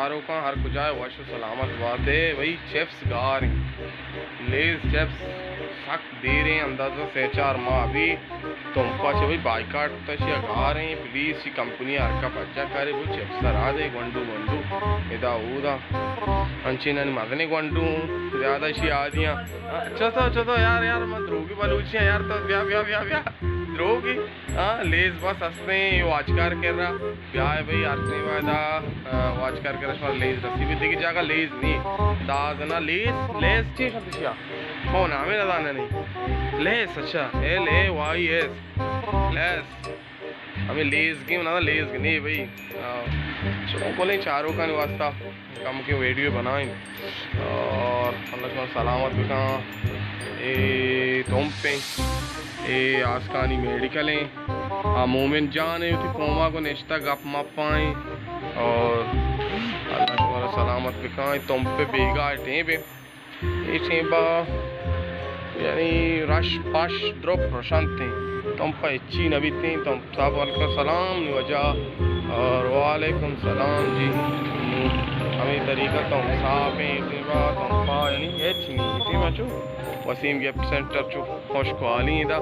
چاروکاں ہر کجا ئے وش و سلامت بات ئے۔ بھئی چپس گار ایں، لیز چپس سک دیر ایں، اندازہ سے چار ماہ بی تمپا چہ بھئی بائیکاٹ کتا، اشیا گار ایں، پلیز اشی کمپنی ہرکا پجا کارے بو چپس را دے، گونڈو گونڈو ادا اودا، انچینانی مزنیں گونڈو زیادہ اشی آدیاں۔ چتو چتو یار، یار من دروگی بلوچی آں یار، تو بیا بیا بیا بیا دروگی۔ ہاں، لیز بس ہستیں، اے واجکار کرا۔ بیا اے بھئی، ہر ٹیم ادا، آ، واجکار کرا شما لیز رسی بی۔ دگہ جاگہ لیز نی۔ داز نا لیز، لیز چی شد اشیا؟ او نامے نہ زانہ نی۔ لیز، اچھا، L A Y S. Lay's. ہمیں لیز گیم نا، لیز نی بھئی۔ آ، شما کلیں چاروکانی واسطہ کمکیں ویڈیو بنائیں اور اللہ شما سلامت بکاں۔ اے تمپ ایں، اے آسکانی میڈیکل ایں۔ آ مومن جان ایں، وتی قوما گو نشتہ گپ مپ آئیں اور اللہ شمارا سلامت بکاں۔ اے تمپ بیگاہ ٹیم ایں۔ اے ٹیمبا یعنی رش پش درپ رشنت ایں۔ تمپا ہچی نہ بیتیں۔ تمپ صاحب وعلیکم سلام نی وجہ۔ اور وعلیکم سلام جی۔ ہمیں طریقہ تمپ صاحب ایں۔ اے ٹیمبا تمپا یعنی ہچ نی۔ اے ٹیمبا چو وسیم گفٹ سینٹر چو خوش کوالی ادا۔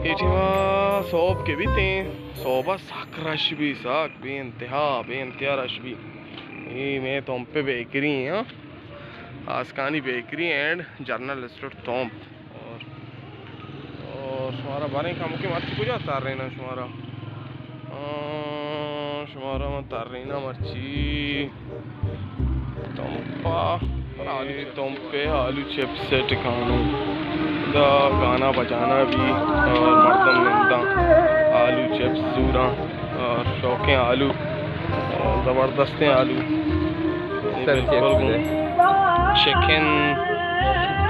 اے ٹیمبا صوب کے بیتیں۔ صوبا سک رش بی، سک بے انتہا، بے انتہا رش بی۔ اے میں تمپ بیکری ایں، ہاں۔ آسکانی بیکری اینڈ جنرل اسٹور تمپ۔ اور، اور شمارا باریں کمکے مرچی کجا تریناں شمارا؟ آ، شمارا من تریناں مرچی تمپا۔ اے تمپ ایں، آلو چپس ایں ٹکانو۔ دا گانا بجانا بی اور مردم ننداں، آلو چپس زوراں۔ اور شوقیں آلو، زبردستیں آلو۔ اے سر بالکل چیک گوں کرے۔ چکن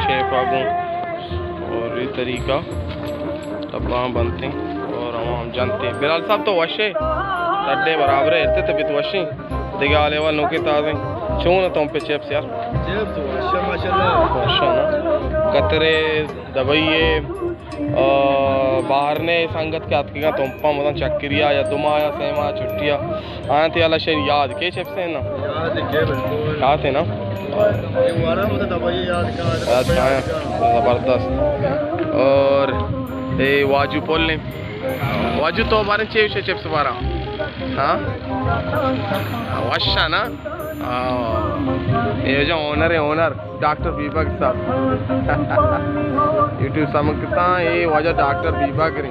چیپا گوں۔ اور اے طریقہ ڈبہ بنتیں اور عوام جنتیں۔ بلال صاحب تو وشے؟ ڈڈے برابرے، ارتے طبیعت وشیں؟ دگہ حال احوال نوکیں تازیں؟ چون تمپ چپس یار؟ چپس وشا ماشاءاللہ۔ وشا نا؟ قطرے دبئی ءَ، آ، باہر نے سنگت کہ اتکگاں تمپاں مزن چکریا یا دو ماہ یا سے ماہ چھٹیا۔ آیاں تئی حالا شین یاد کے چپس ایں نا؟ یاد کے بالکل۔ یاد ایں نا؟ اے وارا مجھے دبئی یاد کا۔ یاد کا۔ زبردست۔ اور اے واجو پل ایں۔ واجو تو بارے چے وشے چپس بارا؟ ہاں؟ وشا نا؟ آ، اے جو اونر ایں، اونر۔ ڈاکٹر بیباگ صاحب۔ یوٹیوب سمکتاں، اے واجہ ڈاکٹر بیباگ ریں۔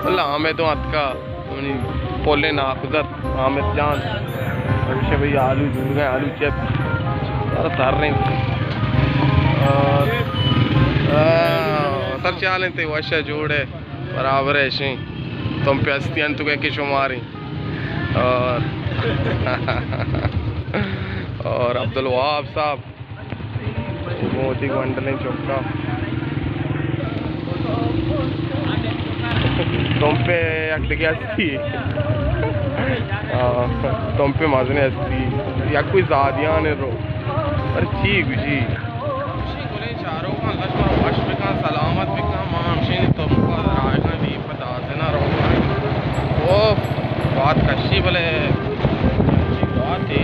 اللہ حامد اوں اتکا، منی پلیں ناکوزات حامد جان۔ ہمیشہ بھئی آلو جوڑ گئے، آلو چپس۔ سارا تر رہے۔ اور، آ، سر چالیں تے وشا جوڑ ئے۔ برابر ایں، اشیں تمپ ہستی انت کہ شماریں۔ اور، اور عبدالوہاب صاحب، گوں وتی گونڈلیں چکا۔ تمپ یک دگہ ہستی۔ آ، تمپ مزن ہستی۔ یک کوئی زادیان رو۔ پر چی گوشی؟ گلیں چاروکاں، اللہ شمارا وش بکن، سلامت بکن۔ ما ہمشیں تمپ ءَ در آیگاں، دیم پہ دازن ءَ روگاں۔ اوف، وات کشی بلے چی واتے،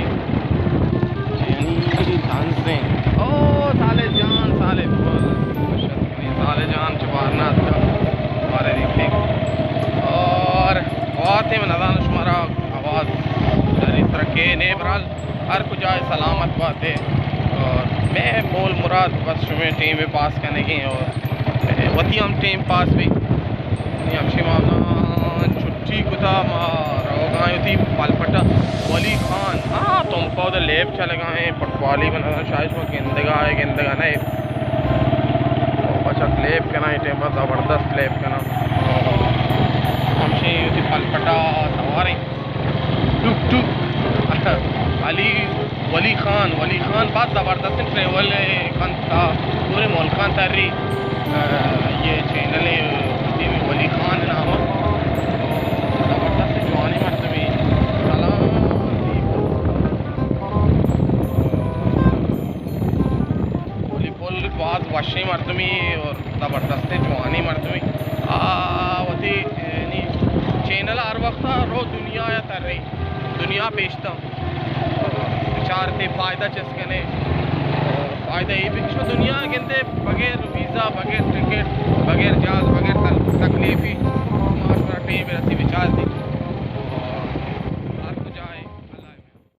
یعنی تنزیں۔ او صالح جان، صالح پل، صالح جان چہ بارنا اتکا، مارے دیکھے۔ اور واتے من نزاناں شمارا آواز ڈری ترکے نے برال۔ ہر کجا ئے سلامت بات ئے۔ اور مئے مول مراد بس شمئے ٹیم پاس کنگی اور وتی ہم ٹیم پاس بی۔ نی ہمشی ما چھٹی کتا، ما روگاں وتی پلپٹا۔ ولی خان، ہاں، تمپا ادھر لیب چلگا ایں، پٹوالی بنا شاید شما گندگا ئے، گندگا نہ ئے۔ بچک لیب کنا، اے ٹیم پاس زبردست لیب کنا۔ ہمشی وتی پلپٹا سواریں۔ ٹک ٹک۔ علی، ولی خان، ولی خان باز زبردست ٹریول کنت تا پورے ملکاں تری۔ آ، یہ چینل ولی خان نام۔ زبردست جوانی مردمی۔ سلام۔ ولی پل باز وشیں مردمی اور زبردستیں جوانیں مردمے۔ آ، وتی، یعنی، چینل ہر وقت رو دنیا یا ترے۔ دنیا پیشتاں، بچار تئی فائدہ چست کنے۔ فائدہ اے بھی کہ شما دنیا گندے بغیر ویزا، بغیر ٹکٹ، بغیر